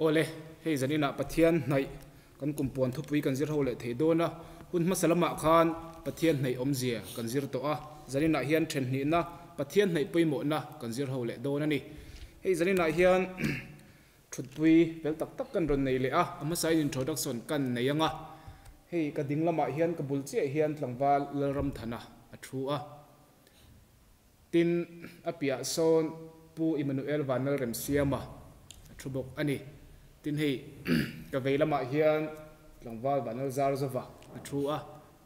Awle, hei zaninah Pathian hnaih kan kumpuan thupui kan zir ho leh thei dawn a, hun hmasa lamah khan Pathian hnaih awmzia kan zir tawh a, zaninah hian thenhnihna Pathian hnaih pawimawhna kan zir ho leh dawn a ni. Hei zaninah hian thutpui fel tak tak kan rawn nei leh a, a hmasain introduction kan nei ang a, hei ka ding lamah hian ka bul chiah hian tlangval Lalramthana a thu a. Tin, a piah sawn Pu Immanuel Vanlalremsiama a thu bawk a ni. Tin, hei ka vei lamah hian tlangval Vanlalzarzova a thu a,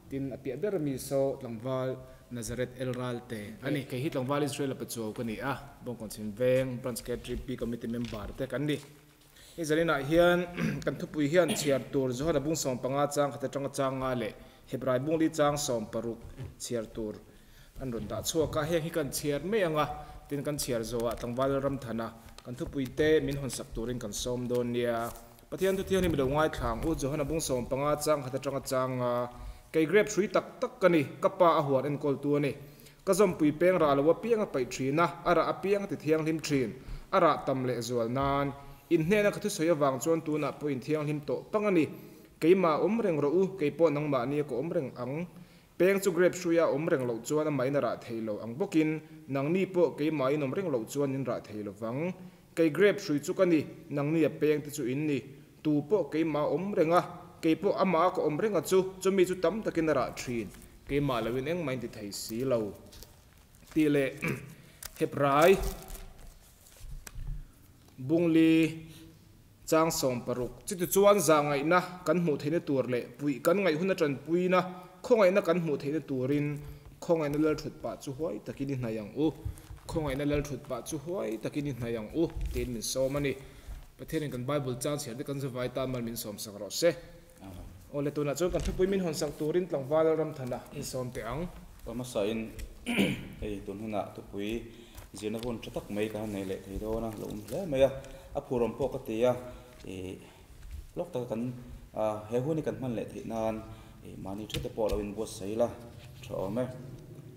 tin a piah ber mi saw tlangval Nazareth El Ralte a ni. Kei hi tlangval Israel-a pachuau ka ni a, Bawngkawnchhin Veng Branch KTP Committee member te kan ni. Hei zaninah hian kan thupui hian chhiar tur Johana bung 15 chang khat atanga chang nga leh Hebrai bung li chang 16 chhiar tur an rawn dah chhuak a. Heng hi kan chhiar mai ang a, tin kan chhiar zawhah tlangval Ramthana kan thupui te min hawn sak turin kan sawm dawn nia. Pathian thu thianghlim i lo ngaithla ang u, Johana bung 15 chang khat atanga chang nga, Kei grep hrui tak tak ka ni, ka pa a huan enkawltu a ni. Ka zawmpui peng rah lo apiang a paih thin a, a rah apiang a ti thianghlim thin. A rah tam leh zual nan. In hnena ka thusawi avang chuan tunah pawh in thianghlim tawh pang a ni. Keimah awm reng rawh u, kei pawh nangmahni a ka awm reng ang. Peng chu grape hruia awm reng loh chuan amahin a rah thei lo ang bawkin, nangni pawh keimahin awm reng loh chuan in rah thei lo vang. Kei grape hrui chu ka ni, nangni a peng te chu in ni. Tu pawh keimah a awm reng a, kei pawh amah a ka awm reng a chu, chumi chu tam takin a rah thin. Keimah loin engmah in ti thei si lo. Tih leh Hebrai Bungli chang 60. Chutichuan zahngaihna kan hmuh theihna tur leh puih kan ngaih hun atanpuina khawngaihna kan hmuh theihna turin khawngaihna lal thut pah chu huai takin i hnaih ang u. Khawngaihna lal thut pah chu huai takin i hnaih ang u tiin min sawm a ni. Pathianin kan Bible chang chhiar te kan zavai tan mal min sawm sak rawh se. Awle tunah chuan kan thupui min hawn sak turin tlangval Ramthana in sawm teh ang. Ka hmasain hei tun hunah thupui zirna hun tha tak mai ka han nei leh thei dawn a, lo awm hle mai a, a phurawm pawh ka ti a, ih lawk taka kan he hun hi kan hman leh theih nan ih mahni tha te pawh lo inbuatsaih ila tha awm e.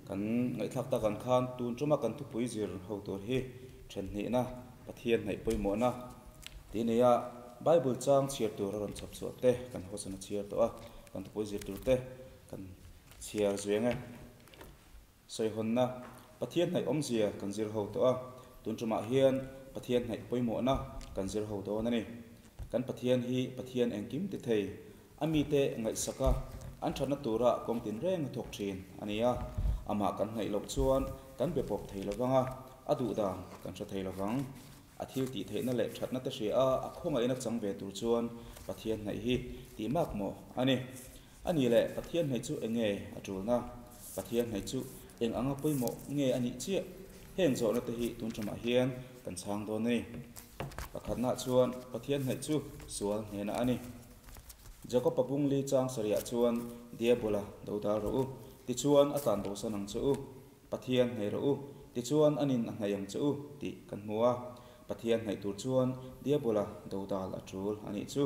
Kan ngaihthlak tak ang khan tun tuma kan thupui zir ho tur hi then hnihna Pathian hnaih pawimawhna tih a ni a, Bible chang chhiar tur a rawn chhawp chhuah te kan hawsan a chhiar tawh a, kan thupui zir tur te kan chhiar zui ang e. Sawihawnna, Pathian hnaih awmzia kan zir ho tawh a, tun tumah hian Pathian hnaih pawimawhna kan zir ho dawn a ni. Kan Pathian hi Pathian engkim ti thei, a mite ngaihsak a, an thatna tura kawng tinreng a thawk thin a ni a, amah kan hnaih loh chuan kan be pawp thei lo vang a, a duh dan kan hre thei lo vang. A thil tih theihna leh thatna te hria a, a khawngaihna chang ve tur chuan Pathian hnaih hi tih mak maw a ni. A nih leh Pathian hnaih chu eng nge a tulna? Pathian hnaih chu eng anga pawimawh nge a nih chiah? Heng zawhna te hi tun ṭamah hian kan chhang dawn a ni. Pakhatnaah chuan Pathian hnaih chu sual hnena a ni. Jakob-a bungli chang sarihah chuan Diabola dodal rawh u, tichuan a tlan bosan ang che u. Pathian hnaih rawh u, tichuan a nin a hnaih ang che u, tih kan hmu a. Pathian hnaih tur chuan Diabola dodal a ṭul a nih chu.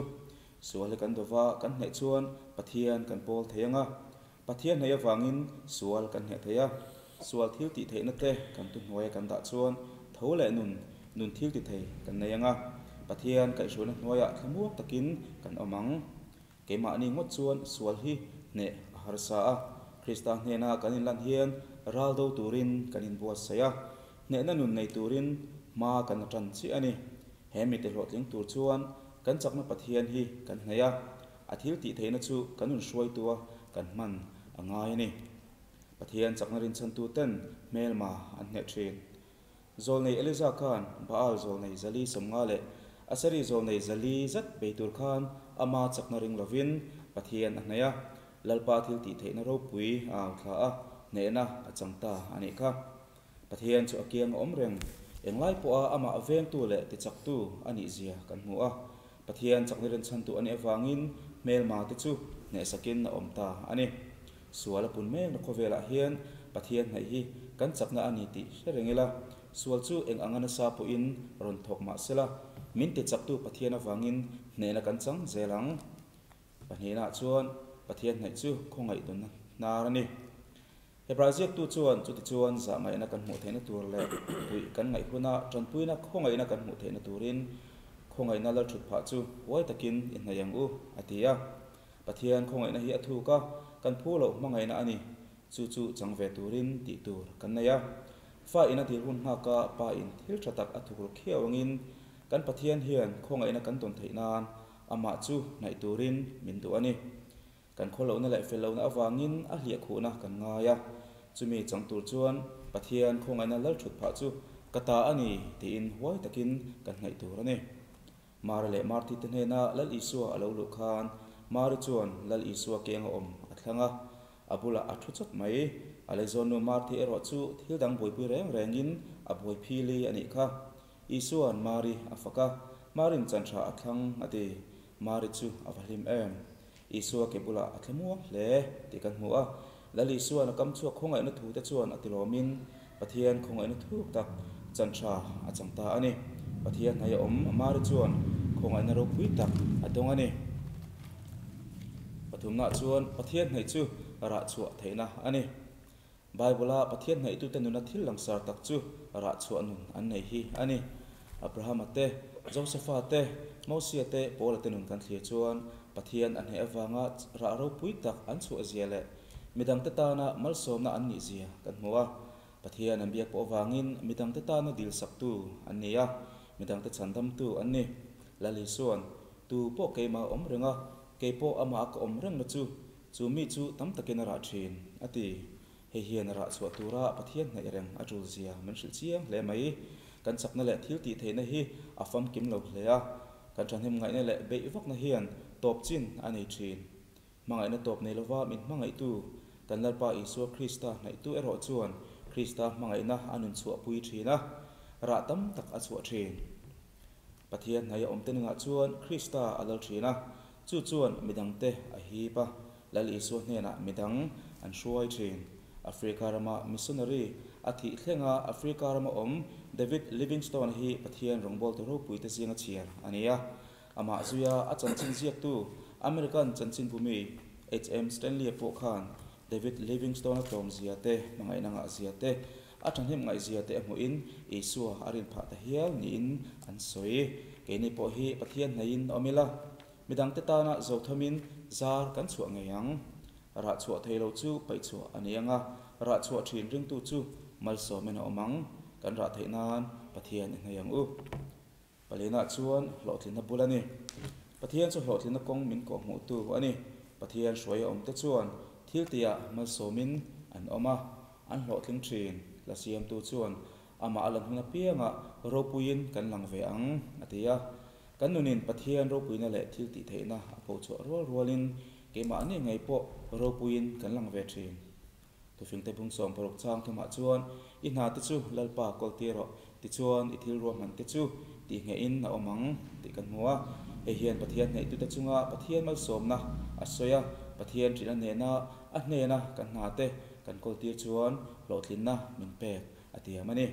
Sual hi kan dova kan hnaih chuan Pathian kan pawl thei ang a. Pathian hnaih avangin sual kan hneh thei a. Sual thil tih theihna te kan thuhnuaia kan dah chuan tho leh nun, nun thil ti thei kan nei ang a. Pathian kaihhruaina hnuaiah thlamuak takin kan awm ang. Keimahni ngawt chuan sual hi hneh a harsa a. Krista hnena kan inlan hian ral do turin kan inbuatsaih a. Hnehna nun nei turin hma kan la tan chiah a ni. He mite hlawhtling tur chuan kan chakna Pathian hi kan hnaih a, a thil tih theihna chu kan inhruaitua kan hman a ngai a ni. Pathian chakna rinchhantu ten hmelma an hneh thin. Zawlnei Eliza khan Baal zawlnei zali 50 leh Aseri zawlnei zali zat bei tur khan ama chakna ring lovin Pathian a hnaih a, Lalpa thil tih theihna ropui a au thla a, hnehna a chang ta a nih kha. Pathian chu a kiang a awm reng, englai pawha amah vengtu leh tichaktu a nih zia kan hmu a. Pathian chakna rinchhantu a nih avangin hmelma te chu hnehsakin a awm ta a ni. Sual a pun mekna khawvelah hian Pathian hnaih hi kan chakna a ni tih hre reng ila, sual chu eng anga nasa pawhin rawn thawk mah sela, min tichaktu Pathian avangin hnehna kan chang zel ang. Pahnihnaah chuan Pathian hnaih chu khawngaih dunna hnar a ni. Hebrai ziaktu chuan chutichuan zahngaihna kan hmuh theihna tur leh puih kan ngaih huna tanpuina khawngaihna kan hmuh theihna turin Khawngaihna lalthutphah chu huai takin i hnaih ang u, a ti a. Pathian khawngaihna hi a thuk a, kan phu loh hmangaihna a ni. Chu chu chang ve turin tih tur kan nei a. Fa in a dil hun nghak a, pa in thil tha tak a thuk ru khiau angin kan Pathian hian khawngaihna kan dawn theih nan amah chu hnaih turin min duh a ni. Kan khawlohna leh fellohna avangin a hliahkhuhna kan ngai a, chumi chang tur chuan Pathian khawngaihna lalthutphah chu ka ta a ni tiin huai takin kan hnaih tur a ni. Mara leh Marthi te hnena Lal Isua a lo luh khan Mari chuan Lal Isua keng a awm a thlang a, a bulah a thu chawt mai. A leizawnnu Marthi erawh chu thil dang buaipui reng rengin a buai phili a nih kha. Isua'n Mari a fak a, Marin chanṭha a thlang a ti. Mari chu a va hlim em? Isua ke bulah a thlamuang hle tih kan hmu a. Lal Isua'n a kam chhuak khawngaihna thute chuan a tilawmin Pathian khawngaihna thuk tak chan tha a chang ta a ni. Pathian hnaih a awm Mari chuan khawngaihna ropui tak a dawng a ni. Pathumnaah chuan Pathian hnaih chu rah chhuah theihna a ni. Bible-a Pathian hnaihtute nuna thil langsar tak chu rah chhuah nun an nei hi a ni. Abrahama te, Josefa te, Mosia te, Paula te nun kan thlir chuan Pathian a hnaih avanga rah ropui tak an chhuah zia leh midangte tana malsawmna an nih zia kan hmu a. Pathian an biak pawh avangin midangte tana dilsaktu an ni a, midangte chhandamtu an ni. Lal Isua'n, Tu pawh keimah a awm reng a, kei pawh amah ka awm rengna chu Chu mi chu tam takin a rah thin, a ti. Hei hian a rah chhuah tura Pathian hnaih reng a tul zia min hrilh chiang hle mai. Kan chakna leh thil tih theihna hi a famkim lo hle a, kan thahnem ngaihna leh beih vakna hian tawp chin a nei thin. Hmangaihna tawp nei lova min hmangaihtu kan Lalpa Isua Krista hnaihtu erawh chuan Krista hmangaihna a nun chhuahpui thin a, rah tam tak a chhuah thin. Pathian hnaih a awmte nunah chuan Krista a lal thin a, chu chuan midangte a hip a, Lal Isua hnenah midang an hruai thin. Africa rama missionary a thih thlenga Africa rama awm David Livingstone hi Pathian rawngbawltu ropuite zinga chhiar a ni a. Amah zuia a chanchin ziaktu American chanchinbumi HM Stanley-a pawh khan David Livingstone-a tlawmzia te, hmangaihna ngahzia te, A thahnem ngaihzia te a hmuhin Isua a rin phah ta hial niin an sawi. Keini pawh hi Pathian hnaihin awm ila, midangte tana zothamin zar kan chhuah ngei ang. Rah chhuah thei lo chu paih chhuah a ni ang a, rah chhuah thin ringtu chu malsawmin a awm ang. Kan rah theih nan Pathian i hnai ang u. Palina chuan hlawhtlinna bul a ni. Pathian chu hlawhtlinna kawng min kawhhmuhtu a ni. Pathian hruai a awmte chuan thiltihah malsawmin an awm a, an hlawhtling thin. La siamtu chuan amah a lan hun apiangah ropuiin kan lang ve ang, a ti a. Kan nunin Pathian ropuina leh thiltihtheihna a phochhuah rual rualin keimahni ngei pawh ropuiin kan lang ve thin. Thufingte bung 60 chang thumah chuan, I hna te chu Lalpa kawl tir rawh, tichuan i thil ruahman te chu tih nghehin a awm ang tih kan hmu a. Hei hian Pathian hneihtute chunga Pathian malsawmna a sawi a, Pathian ṭihna nena a hnena kan hna te kan kawl tir chuan hlawhtlinna min pek a tiam a ni.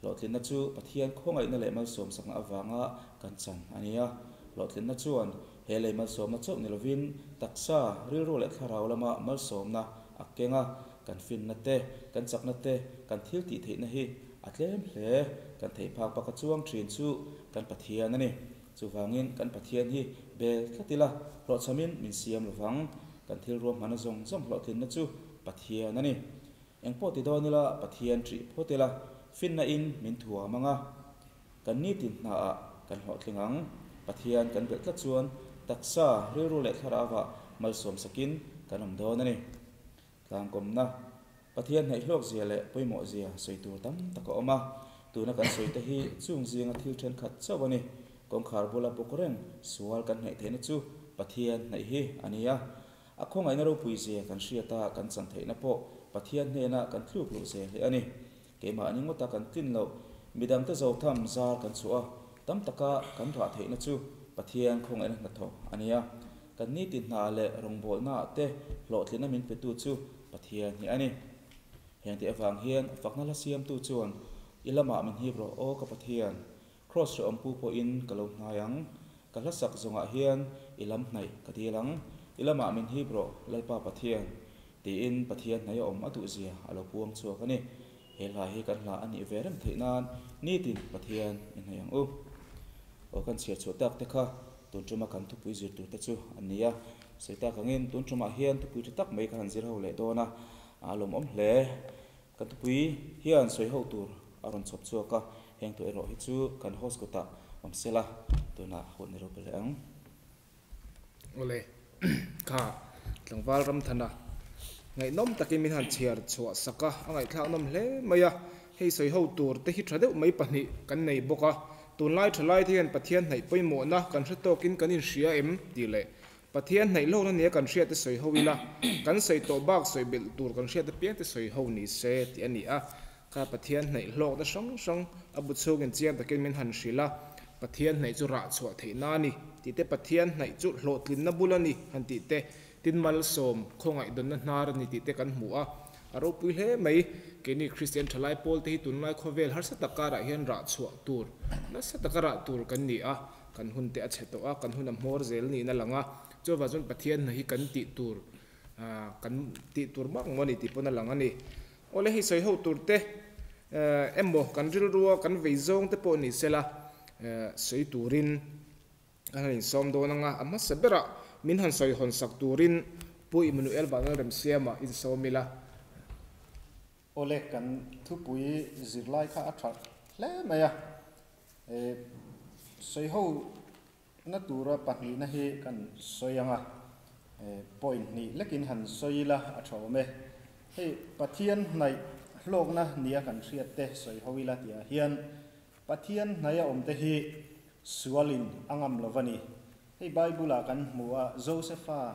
Hlawhtlinna chu Pathian khawngaihna leh malsawmsakna avanga kan chan a ni a. Hlawhtlinna chuan he lei malsawmna chauh ni lovin taksa, rilru leh thlarau lama malsawmna a keng a. Kan finna te, kan chakna te, kan thil tih theihna hi a tlem hle. Kan theih phak baka chuang thin chu kan Pathian a ni. Chuvangin kan Pathian hi bel tlat ila, hlawhchhamin min siam lovang. Kan thil ruahmanna zawng zawng hlawhtlinna chu Pathian a ni. Engpawh ti dawn ila Pathian ṭih phawt ila, finna in min thuam ang a, kan nitin hnaah kan hlawhtling ang. Pathian kan belh tlat chuan taksa, rilru leh thlarauah malsawm sakin kan awm dawn a ni. Tlangkawmna, Pathian hnaihhlawk zia leh pawimawh zia sawi tur tam tak a awm a, tuna kan sawi te hi chung zinga thil thenkhat chauh a ni. Kawngkhar bula bawk reng sual kan hnaih theihna chu Pathian hnaih hi a ni a. A khawngaihna ropui zia kan hriat a, kan chan theihna pawh Pathian hnena kan tluk loh zel hi a ni. Keimahni ngawta kan tlin loh, midangte zotham zar kan chhuah a, tam taka kan rah theihna chu Pathian khawngaihna hnathawk a ni a. Kan nitin hna leh rawngbawlnaah te hlawhtlinna min petu chu Pathian hi a ni. Heng tih avang hian fakna hla siamtu chuan, I lamah min hip rawh aw ka Pathian, Kraws hrehawm pu pawhin ka lo hnai ang. Ka hla sak zawngah hian i lam hnaih ka dil ang. I lamah min hip rawh, Lalpa Pathian, tiin Pathian hnaih a awm a duhzia a lo puang chhuak a ni. He hla hi kan hla a nih ve reng theih nan nitin Pathian i hnaih ang u. Aw kan chhiar chhuah tak te kha tun tuma kan thupui zir tur te chu an ni a. Sawi tak angin tun tumah hian thupui tha tak mai kan han zir ho leh dawn a, a lawmawm hle. Kan thupui hian sawi ho tur a rawn chhawp chhuak a, heng tawh erawh hi chu kan host kutah awm sela tunah hun i ropui leh ang. Awle, kha tlangval Ramthana ngaihnawm takin min han chhiar chhuah sak a, a ngaihthlaknawm hle mai a. Hei sawi ho tur te hi tha deuh mai pahnih kan nei bawk a, tunlai thalai te hian Pathian hnaih pawimawhna kan hre tawkin kan inhria em tih leh Pathian hnaih hlawkna nia kan hriat te sawi ho ila, kan sawi tawh bak sawi belh tur kan hriat apiang te sawi ho ni se tih a ni a. Kha Pathian hnaih hlawkna hrang hrang a bu chhungin chiang takin min han hrilh a, Pathian hnaih chu rah chhuah theihna a ni tih te, Pathian hnaih chu hlawhtlinna bul a ni han tih te, tin malsawm khawngaihdawnna hnar a ni tih te kan hmu a. A ropui hle mai. Keini Kristian thalai pawl te hi tunlai khawvel harsa tak karah hian rah chhuah tur, nasa taka rah tur kan ni a. Kan hun te a chhe tawh a, kan hun a hmawr zel niin a lang a. Chuvang chuan Pathian hna hi kan tih tur, kan tih tur mak maw a ni tih pawn a lang a ni. Awle hei sawi ho tur te emaw kan rilrua kan vei zawng te pawh ni sela sawi turin kan han insawm dawn ang a, a hmasa berah min han sawi hawn sak turin Pu Immanuel Vanlalremsiama insawm ila. Awle kan thupui zirlai kha a tha hle mai a, sawi ho na tura pahnihna hi kan sawi ang a, point hnih lekin han sawi ila a tha awm e. Hei Pathian hnaih hlawkna nia kan hriat te sawi ho ila tihah hian Pathian hnaia awm te hi sualin a ngam lo va ni. Hei Bible-ah kan hmu a, Josefa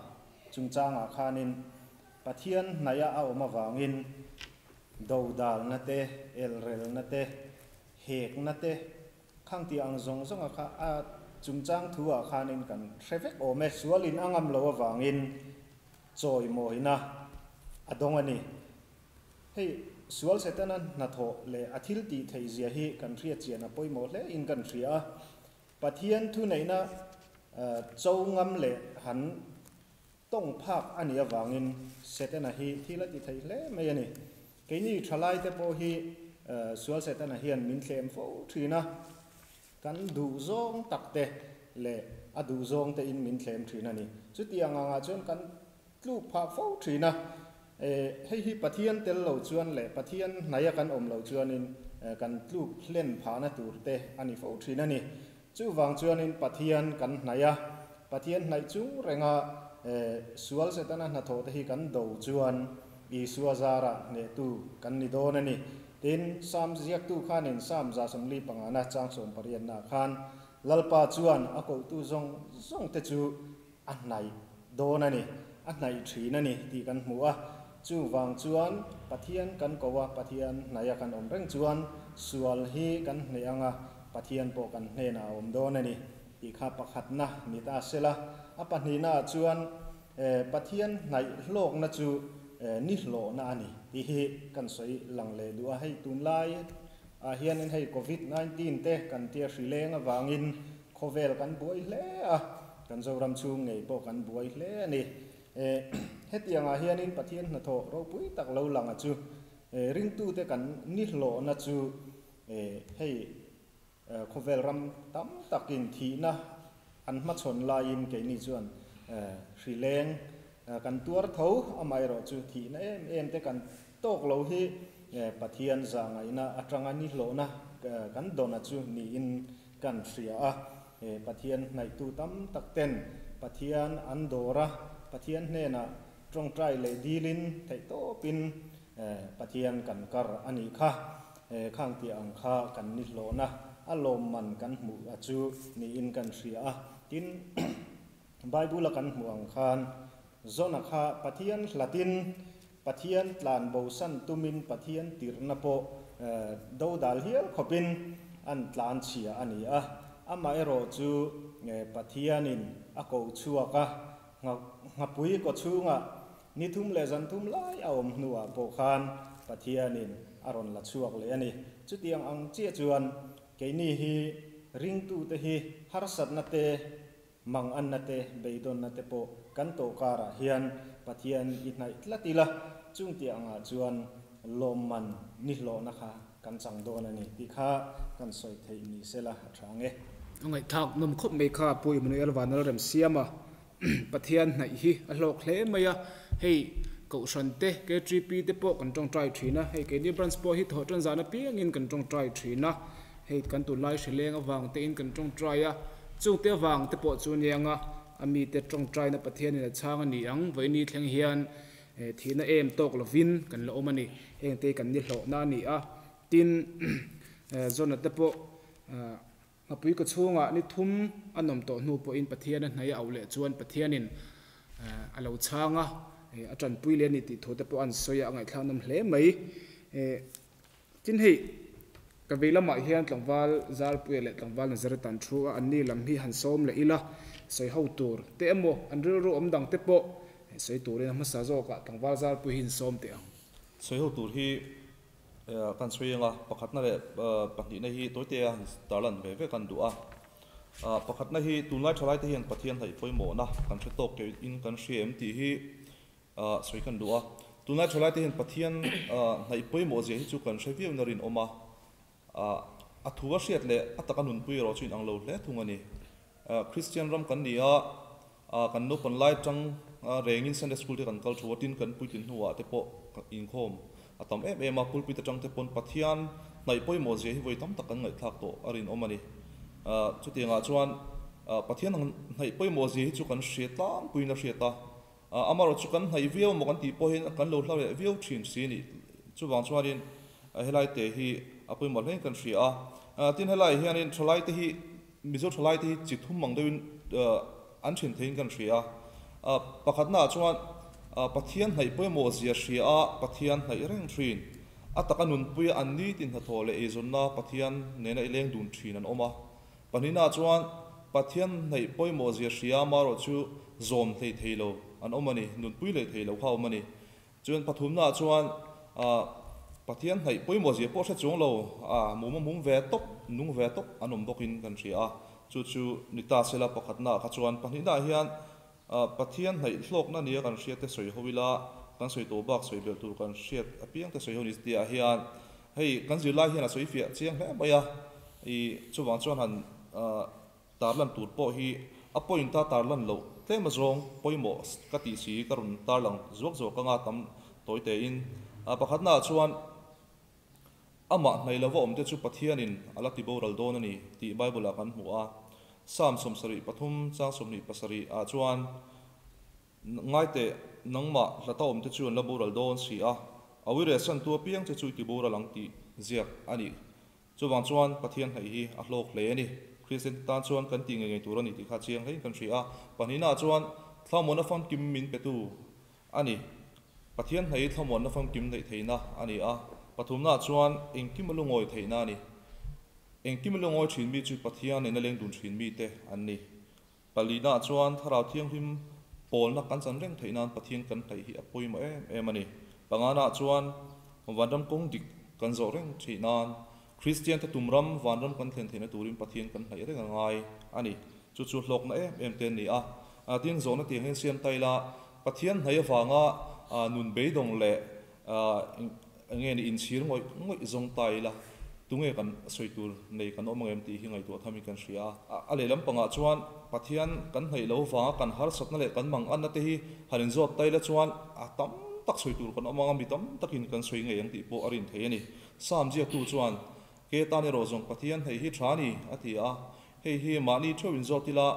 chungchangah khanin Pathian hnaia a awm avangin dodalna te, elrelna te, hekna te, khang tih ang zawng zawnga kha a chungchang thu-ah khanin kan hre vek awm e. Sualin a ngam lo avangin chawimawina a dawng a ni. Hei, sual Setana hnathawh leh a thil tih theih zia hi kan hriat chian a pawimawh hle in kan hria a. Pathian thuneihna cho ngam leh han Tawng phak a nih avangin Setana hi thil a ti thei hle mai a ni. Keini thalaite pawh hi sual Setana hian min thlem fo thin a, kan duh zawng takte leh a duh zawng tein min thlem thin a ni. Chutiang angah chuan kan tluk phah fo thin a, hei hi Pathian tel lo chuan leh Pathian hnaia kan awm lo chuanin kan tluk hlen phahna tur te a ni fo thin a ni. Chuvang chuanin Pathian kan hnaih a, Pathian hnaih chung renga sual Setana hnathawh te hi kan do chuan Isua zarah hnehtu kan ni dawn a ni. Tin, Sam ziaktu khanin Sam 75na chang 18na khan Lalpa chuan a kohtu zawng zawng te chu a hnaih dawn a ni, a hnaih thin a ni tih kan hmu a. Chuvang chuan Pathian kan ko a, Pathian hnaih a kan awm reng chuan sual hi kan hneh ang a, Pathian pawh kan hnenah a awm dawn a ni tih kha pakhatna ni ta sela. A pahnihnaah chuan Pathian hnaih hlawkna chu ni hlawhna a ni tih hi kan sawi lang leh duh a. Hei tunlai ah hianin hei Covid 19 te kan tia hri leng avangin Khawvel kan buai hle a, kan Zoram chhung ngei pawh kan buai hle a ni. Hetiangah hianin Pathian hnathawh ropui tak lo langa chu ringtute kan nihlawhna chu hei khawvel ram tam takin thihna an hmachhawn laiin keini chuan hri leng kan tuar tho, amaherawh chu thihna em em te kan tawk lo hi Pathian zahngaihna atanga nihlawhna kan dawna chu niin Kan hria a, he Pathian hnaihtu tam tak ten Pathian an dawr a, Pathian hnenah tawngtai leh dilin theihtawpin Pathian kan kar a nih kha. Khang tih ang kha kan ni hlawhna a lawmman kan hmuh a chu niin kan hria a. Tin, Bible a kan hmuh ang khan Jona kha Pathian hlatin Pathian tlan bosan tumin Pathian tirhna pawh dodal hial khawpin an tlan chhia a ni a. Amaherawh chu Pathianin a ko chhuak a, nghapui kaw chhungah ni thum leh zan thum lai a awm hnuah pawh khan Pathianin a rawn la chhuak leh a ni. Chutiang ang chiah chuan keini hi ringtute hi harsatna te Mang anna te, beidawnna te pawh kan tawh karah hian Pathian i hnaih tlat ila, chung tih angah chuan lawmman ni hlawhna kha kan chang dawn a ni tih kha kan sawi theih ni sela a tha ang e. A ngaihthlak nawm khawp mai kha Pu Immanuel Vanlalremsiama Pathian hnaih hi a hlawk hle mai a, hei Kohhran te, KTP te pawh kan tawngtai thin a, hei keini branch pawh hi thawh tan zan apiangin kan tawngtai thin a, hei kan tunlai hrileng avang tein kan tawngtai a, chungte avang te pawh chu aniang a, a mite tawngtaina Pathianin a chhang a ni ang, vawiini thleng hian thihna em tawk lovin kan la awm a ni, hengte hi kan nihlawhna a ni a, tin Zona te pawh Nghapui ka chhungah ni thum a nawm tawh hnu pawhin Pathian a hnaih a auh leh chuan Pathianin a lo chhang a, a tanpui leh a ni tih thu te pawh an sawi a, a ngaihthlak nawm hle mai. Tin hei ka vei lamah hian tlangval Zarpuia leh tlangval Nazareth an thu a, anni lam hi han sawm leh ila sawi ho tur te emaw an rilru awm dang te pawh sawi turin a hmasa zawkah tlangval Zarpui hi in sawm teh ang. Sawi ho tur hi Kan sawi anga pakhatna leh pahnihna hi tawite a tarlan ve ve kan duh a. Pakhatna hi tunlai thalaite hian Pathian hnaih pawimawhna kan hre tawk ke in kan hria em tih hi sawi kan duh a. Tunlai thalaite hian Pathian hnaih pawimawh zia hi chu kan hre viau na rinawm a. A thu a hriat leh a taka nunpui erawh chu inang lo hle thung a ni. Kristian ram kan ni a, kan naupan lai atang rengin Sunday School te kan kal thu a, tin kan puitlin hnuah te pawh inkhawm a tam em em a, pulpit atang te pawn Pathian hnaih pawimawh zia hi vawi tam tak kan ngaihthlak tawh a rinawm a ni. Chutiangah chuan Pathian hnaih pawimawh zia hi chu kan hre tlangpuiin a hriat a, amaherawhchu kan hnaih viau maw kan tih pawhin kan lo hla leh viau thin si a ni. Chuvang chuanin helai te hi a pawimawh hlein kan hria a, tin helaiah hianin thalai te hi Mizo thalaite hi chi thum ang deuhin an then theiin kan hria a. Pakhatnaah chuan Pathian hnaih pawimawh zia hria a, Pathian hnaih reng thin. A taka nunpuia an nitin hnathawh leh eizawnna Pathian nena i leng dun thin an awm a. Pahnihnaah chuan Pathian hnaih pawimawh zia hria amaherawh chu zawm hlei thei lo an awm a ni, nunpui hlei thei lo kha a awm a ni. Chuan pathumnaah chuan Pathian hnaih pawimawh zia pawh hre chuang lo, mum a mum ve tawp, nung ve tawp an awm bawkin kan hria a. Chu chu ni ta sela pakhatnaah kha chuan pahnihnaah hian Pathian hnaih hlawkna nia kan hriat te sawi ho ila, kan sawi tawh bak sawi belh tur kan hriat apiang te sawi ho ni tihah hian hei kan zirlai hian a sawi fiah chiang hle mai a, i chuvang chuan han Tarlan tur pawh hi a point a tarlan loh tlem azawng pawimawh ka tih si ka rawn tarlang zuak zuak anga tam tawi tein. Pakhatnaah chuan amah hnaih lova awmte chu Pathianin a la ti boral dawn a ni tih Bible-ah kan hmu a. Psalm 73 chang 27 ah chuan Ngaiteh, nangmah hlata awmte chu an la boral dawn si a, a uire santu apiang che chu i ti boral ang tih ziak a ni. Chuvang chuan Pathian hnaih hi a hlawk hle a ni. Kristian te tan chuan kan tih ngei ngei tur a ni tih kha chiang hlein kan hria a. Pahnihnaah chuan thlamuanna famkim min petu a ni. Pathian hnaih hi thlamuanna famkim neih theihna a ni a. Pathumnaah chuan engkim a lungawi theihna a ni. Engkim a lungawi thin mi chu Pathian nena leng dun thin mite an ni. Palinaah chuan Thlarau Thianghlim pawlna kan chan reng theih nan Pathian kan hnaih hi a pawimawh em em a ni. Panganaah chuan Vanram kawng dik kan zawh reng theih nan Kristian te tum ram Vanram kan thlen theihna turin Pathian kan hnaih reng a ngai a ni. Chu chu hlawkna em em te an ni a. Tin, zawhna tiang hian siam ta ila, Pathian hnaih avanga nun beidawng leh Enge ni inchhir ngawih ngawih zawng ta ila, tunge kan sawi tur nei kan awm ang em tih hi ngaihtuah tham in kan hria a. A lehlam pangah chuan Pathian kan hnaih lo vanga kan harsatna leh kan manganna te hi han inzawt ta ila chuan a tam tak sawi tur kan awm ang a, mi tam takin kan sawi ngei ang tih pawh a rin thei a ni. Psalm ziaktu chuan, Ke tan erawh zawng Pathian hnaih hi tha a ni, a ti a. Hei hi mahni theuh inzawt ila,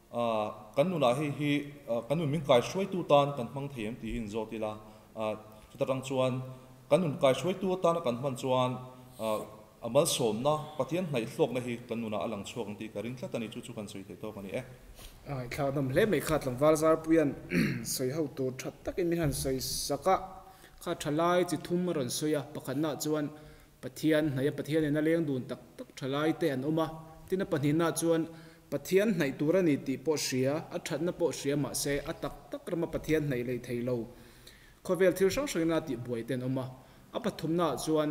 Kan nunah hei hi kan nun min kaihruaitu tan kan hmang thei em tih hi inzawt ila, chuta tang chuan kan nun kaihruaitu atana kan hman chuan a malsawmna, Pathian hnaihhlawkna hi kan nunah a lang chhuak ang tih ka ring tlat a ni, chu chu kan sawi theih tawk a ni e. A ngaihthlak nawm hle mai kha tlangval Zarpuia'n sawi ho tur tha takin min han sawi sak a, kha thalai chi thum a rawn sawi a, pakhatnaah chuan Pathian hnaih a Pathian in a leng dun tak tak thalai te an awm a, tin a pahnihnaah chuan Pathian hnaih tur a ni tih pawh hria, a thatna pawh hria mahse a tak tak rama Pathian hnaih lei thei lo khawvel thil hrang hrangin a tih buai te an awm a. A pathumnaah chuan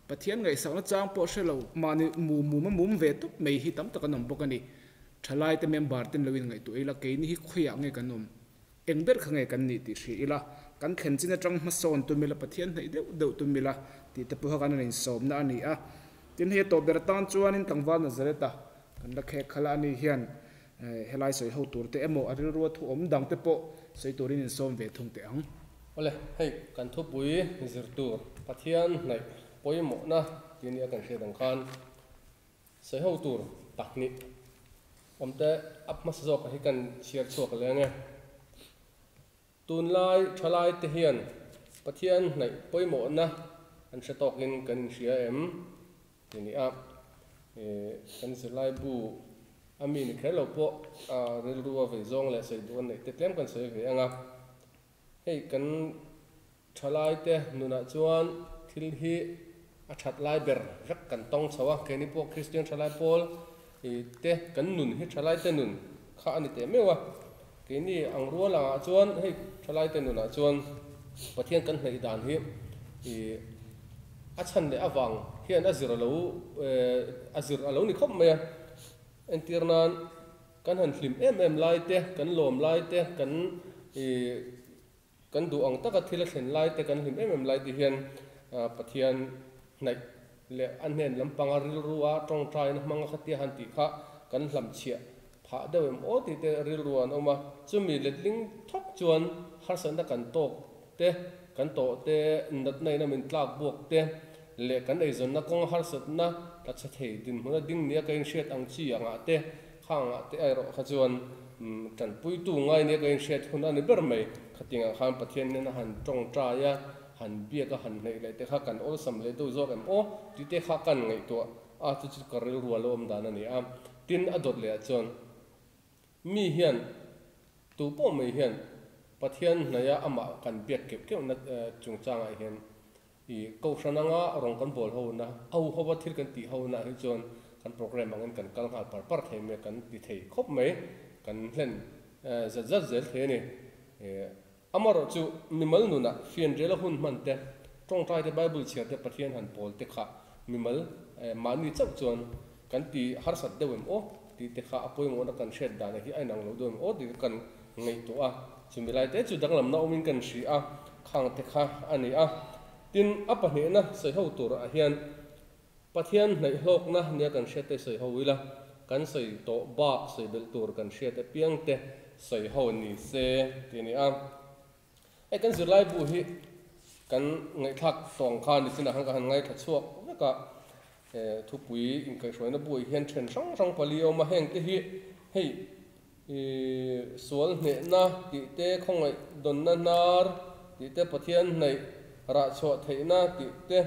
Pathian ngaihsakna chang pawh hre lo mahni mu mum a mum ve tawp mai hi tam tak an awm bawk a ni. Thalai te member ten lo inngaihtuah ila keini hi khawiah nge kan awm? Eng ber kha nge kan nih tih hria ila, kan thlen chin atang hmasawn tum ila, Pathian hnaih deuh deuh tum ila tih te pawha kan han insawmna a ni a. Tin, hei a tawh ber atan chuanin tlangval Nazareth-a Kan la khek khalh a, ani hian helai sawi ho tur te emaw a rilrua thu awm dang te pawh sawi turin in sawm ve thung teh ang. Awle, hei kan thupui zir tur Pathian hnaih pawimawhna tih nia kan hriat ang khan sawi ho tur pahnih awm te a hmasa zawkah hi kan chhiar chhuak leng e. Tunlai thalaite hian Pathian hnaih pawimawhna an hre tawkin kan inhria em? Ti ni a, kan zirlai bu a mi ni kher lo pawh rilru a vei zawng leh sawi duh a neih te tlem kan sawi ve ang a. Hei kan thalaite nunah chuan thil hi a that lai ber vek kan tawng chho a, keini pawh Kristian thalai pawl te kan nun hi thalaite nun kha a ni teh meuh a. Keini ang rual angah chuan hei thalaite nunah chuan Pathian kan hnaih dan hi a chhan leh avang hian a zir a lo a zir a lo ni khawp mai a. Entir nan kan han hlim em em lai te, kan lawm lai te, kan kan duh ang taka thil a thlen lai te, kan hlim em em lai te hian Pathian hnaih leh a hnen lampanga rilru a tawngtaina hmanga khatia han tih kha kan hlamchhiah phah deuh em aw tih te rilru an awm a. Chumi letling thawk chuan harsatna kan tawk te, kan tawh te, natna in a min tlak buak te leh kan eizawnna kawng harsatna tla chhe thei dinhmuna ding nia ka inhriat ang chi angah te, kha angah te erawh kha chuan tanpuitu ngai nia ka inhriat hun a ni ber mai. Khatingah khan Pathian nen a han tawngtai a, han biak a han hnaih leh te kha kan awlsam leh deuh zawk em aw tih te kha kan ngaihtuah a, chu chu ka rilru a lo awm dan a ni a. Tin, a dawt leh ah chuan mi hian tu pawh mai hian Pathian hnaia amah kan biak keuh keuhna chungchangah hian i kohhran anga rawng kan bawl hona, ho hova thil kan tih hona ah hi chuan kan program angin kan kal nghal par par thei mai a, kan ti thei khawp mai, kan hlen zat zat zel thei a ni. Amaherawh chu mimal nunah fianriala hun hman te, tawngtai te, Bible chhiar te, Pathian han pawl te kha mimal mahni chauh chuan kan ti harsat deuh em aw tih te kha a pawimawhna kan hriat dan hi a inang lo deuh em aw tih te kan ngaihtuah a, chumi lai te chu danglamna awmin kan hria a, khang te kha a ni a. Tin, a pahnihna sawi ho turah hian Pathian hnaihhlawkna nia kan hriat te sawi ho ila, kan sawi tawh bak sawi belh tur kan hriat apiang te sawi ho ni se tih a ni a. Hei kan zirlai bu hi kan ngaihthlak tawng kha nichinah khan ka han ngaithla chhuak vek a, thupui inkaihhruaina buai hian then hrang hrang pali a awm a, heng te hi hei Sual hnehna tih te, khawngaih dawnna hnar tih te, Pathian hnaih rah chhuah theihna tih te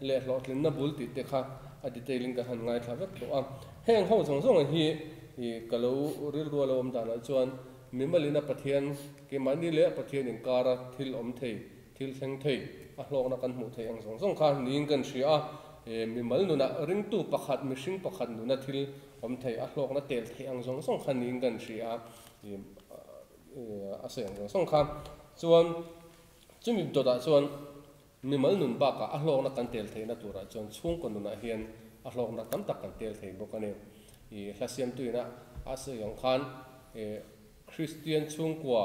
leh hlawhtlinna bul tih te kha a detail in ka han ngaithla vek tawh a. Heng ho zawng zawng hi ka lo rilru a lo awm danah chuan mimalina Pathian keimahni leh Pathian inkara thil awm thei, thil thleng thei, a hlawkna kan hmuh theih ang zawng zawng kha niin kan hria a. Mimal nunah ringtu pakhat, mihring pakhat nuna thil Awm thei, a hlawkna tel theih ang zawng zawng kha niin kan hria a, a sawi ang zawng zawng kha. Chuan chumi dawtah chuan mimal nun bakah a hlawkna kan tel theihna turah chuan chhungkaw nunah hian a hlawkna tam tak kan tel thei bawk a ni. I hla siamtuina a sawi ang khan Kristian chhungkua,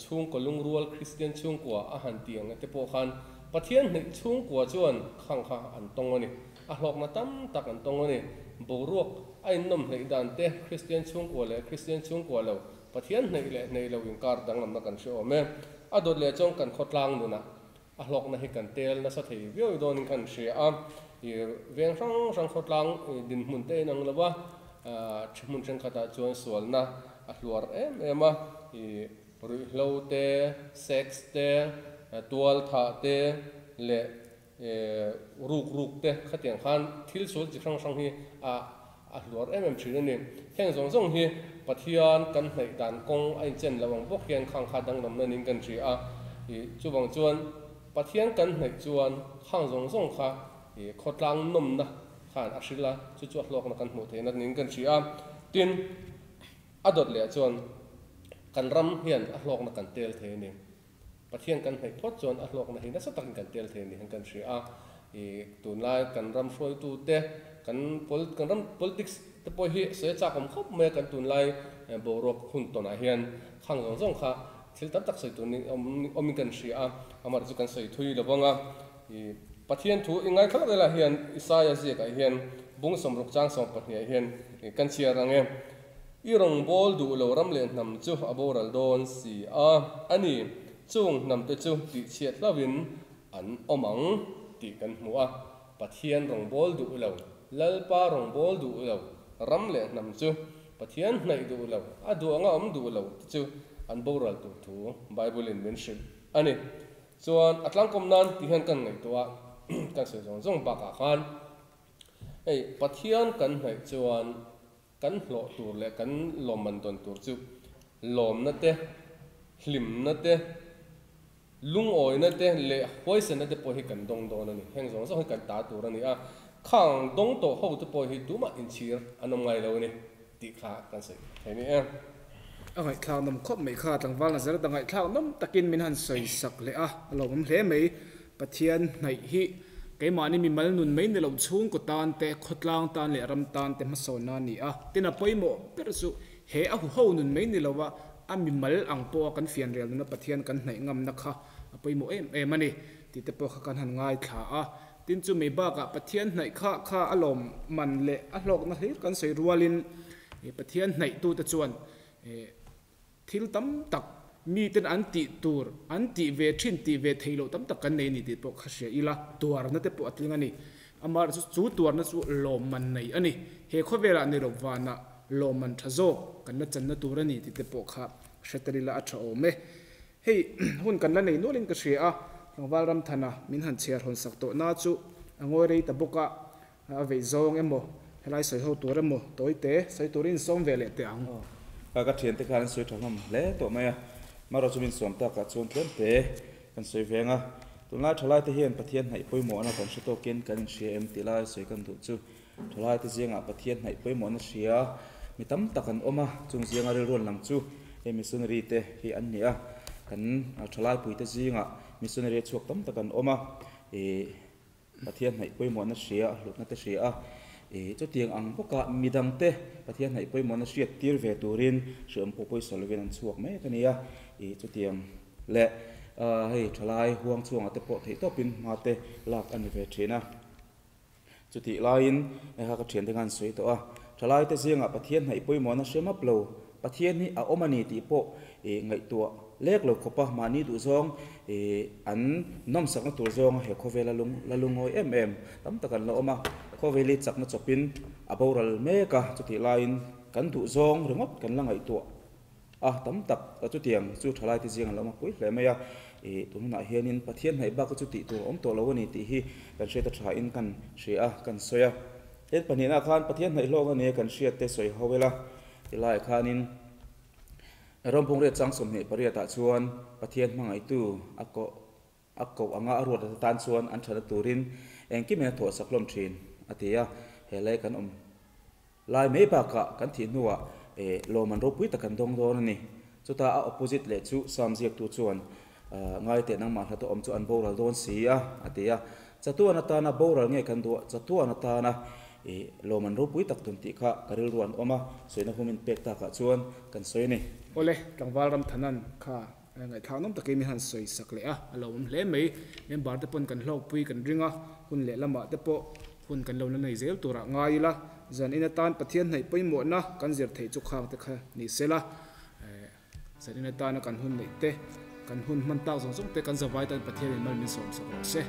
chhungkaw lungrual Kristian chhungkua a han ti ang te pawh khan Pathian hnaih chhungkua chuan khang kha an tawng a ni. A hlawkna tam tak an tawng a ni. Boruak a innawm hnaih dan te Kristian chhungkua leh Kristian chhungkua lo, Pathian hnaih leh hnaih lo inkar danglamna kan hre awm e. A dawt leh chuan kan khawtlang nunah a hlawkna hi kan tel nasa thei viau dawnin kan hria a. I veng hrang hrang khawtlang dinhmun te inang lo a, hmun thenkhatah chuan sualna a hluar em em a. I ruihhlo te, sex te, tual thah te leh ruk ruk te khatiang khan thil sual chi hrang hrang hi a a hluar em em thin a ni. Heng zawng zawng hi Pathian kan hnaih dan kawng a inchen loh ang bawk hian khang kha danglamna niin kan hria a. Ih chuvang chuan Pathian kan hnaih chuan khang zawng zawng kha ih khawtlang nawmna khan a hrilh a, chu chu a hlawkna kan hmuh theihna niin kan hria a. Tin, a dawt leh chuan kan ram hian a hlawkna kan tel thei a ni. Pathian kan hnaih phawt chuan a hlawkna hi nasa takin kan tel thei a ni hian kan hria a. Ih tunlai kan ram hruaitute, kan kan ram politics te pawh hi sawi a chak awm khawp mai a, kan tunlai boruak hun tawnah hian khang zawng zawng kha thil tam tak sawi tur ni awm awmin kan hria a, amaherawhchu kan sawi thui lo vang a. Ih. Pathian thu i ngaithla lak elah hian Isaia ziakah hian bung 60 chang 12 ah hian kan chhiar ang e. I rawngbâwl duh lo ram leh hnam chu a boral dawn si a, a ni, chung hnamte chu tihchhiat hlauhin an awm ang tih kan hmu a. Pathian rawngbâwl duh lo, Lalpa rawngbâwl duh lo ram leh hnam chu Pathian hnaih duh lo, a duh anga awm duh lo te chu an boral tur thu Bible-in min hrilh a ni. Chuan a tlangkawm nan ti hian kan ngaihtuah a, kan sawi zawng zawng bakah khan hei Pathian kan hnaih chuan kan hlawh tur leh kan lawmman dawn tur chu lawmna te, hlimna te, lungawina te leh huaisenna te pawh hi kan dawng dawn a ni. Heng zawng zawng hi kan ta tur a ni a, khang dawng tawh ho te pawh hi tumah inchhir an awm ngai lo a ni tih kha kan sawi thei ni e. A ngaihthlak nawm khawp mai kha, tlangval Nazareth a ngaihthlak nawm takin min han sawi sak leh a, a lawmawm hle mai. Pathian hnaih hi keimahni mimal nun mai ni loh chhungkaw tan te, khawtlang tan leh ram tan te hmasawnna a ni a. Tin a pawimawh ber chu he a huho nun mai ni lova a mimal ang pawha kan fianrial nuna Pathian kan hnaih ngamna kha a pawimawh em em a ni tih te pawh kha kan han ngaithla a. Tin chu mai bakah Pathian hnaih kha kha a lawmman leh a hlawkna hlir kan sawi rualin Pathian hnaihtute chuan Thil tam tak miten an tih tur, an tih ve thin, tih ve theih loh tam tak kan nei a ni tih pawh kha hria ila, tuarna te pawh a tling a ni. Amaherawhchu chu tuarna chu lawmman nei a ni. He khawvelah ni lo vanah lawmman tha zawk kan la channa tur a ni tih te pawh kha hre tel ila a tha awm e. Hei hun kan la nei nualin ka hria a, tlangval Ramthana min han chhiar hawn sak tawh na chu a ngawi rei ta bawk a, A veih zawng emaw, helai sawi ho tur emaw, tawi te, sawi turin sawm ve leh teh ang. Ka ka thiante khan an sawi tha hlawm hle tawh mai a, marawh chu min sawm takah chuan tlem te kan sawi veng a. Tunlai thalai te hian Pathian hnaih pawimawhna kan hre tawkin kan inhria em tih lai sawi kan duh chu thalai te zingah Pathian hnaih pawimawhna hria mi tam tak an awm a, chung zinga rilruan lang chu hei missionary te hi an ni a, kan thalai pui te zingah missionary a chhuak tam tak an awm a, ih. Pathian hnaih pawimawhna hria, a hlutna te hria a, ih chutiang ang bawka midangte Pathian hnaih pawimawhna hriat tir ve turin hriawm pawh pawisa lovin an chhuak mek a ni a, ih chutiang leh hei thalai huang chhuangah te pawh theihtawpin hma te lak a ni ve thin a. Chutih laiin hei kha ka thiante khan sawi tawh a, thalai te zingah Pathian hnaih pawimawhna hre map lo, Pathian hi a awm a ni tih pawh ih ngaihtuah lek lo khawpa mahni duhzawng ih an nawmsakna tur zawnga he khawvela lung la lungawi em em tam tak an la awm a, khawvel hi chakna chawpin a boral mek a, chutih laiin kan duhzawng ringawt kan la ngaihtuah a tam tak chutiang chu thalai te zing an la awm a pui hle mai a, ih tun hunah hianin Pathian hnaih bak chu tih tur a awm tawh lo a ni tih hi kan hriat a thain kan hria a, kan sawi a. Heng pahnihna khan Pathian hnaih hlawk a nia kan hriat te sawi ho ila tilaiah khanin Rawmpung riat chang 28 ah chuan Pathian hmangaihtu a koh a koh anga a ruat atan chuan an thana turin engkim in a thawhsak hlawm thin a ti a, he lai kan awm lai mai bakah kan thih hnuah lawm an ropui tak kan dawng dawn a ni. Chutah a opposite leh chu Psalm ziaktu chuan ngai teh nangmah hla tawh awm chu an boral dawn si a a ti a, chatuan atana boral nge kan duh a, chatuan atana lawm an ropui tak dun tih kha ka rilru an awm a, sawina humin pek takah chuan kan sawi a ni. Awle, tlangval Ramthanan kha Ngaihthlak nawm takin min han sawi sak leh a, a lo awm hle mai. Member te pawn kan hlawkpui kan ring a, hun leh lamah te pawh hun kan lo la nei zel turah ngai ila, zan in atan Pathian hnaih pawimawhna kan zir theih chu khang te kha ni sela, zan in atana kan hun neih te, kan hun hman tak zawng zawng te kan zavai tan Pathianin mal min sawm sak rawh se.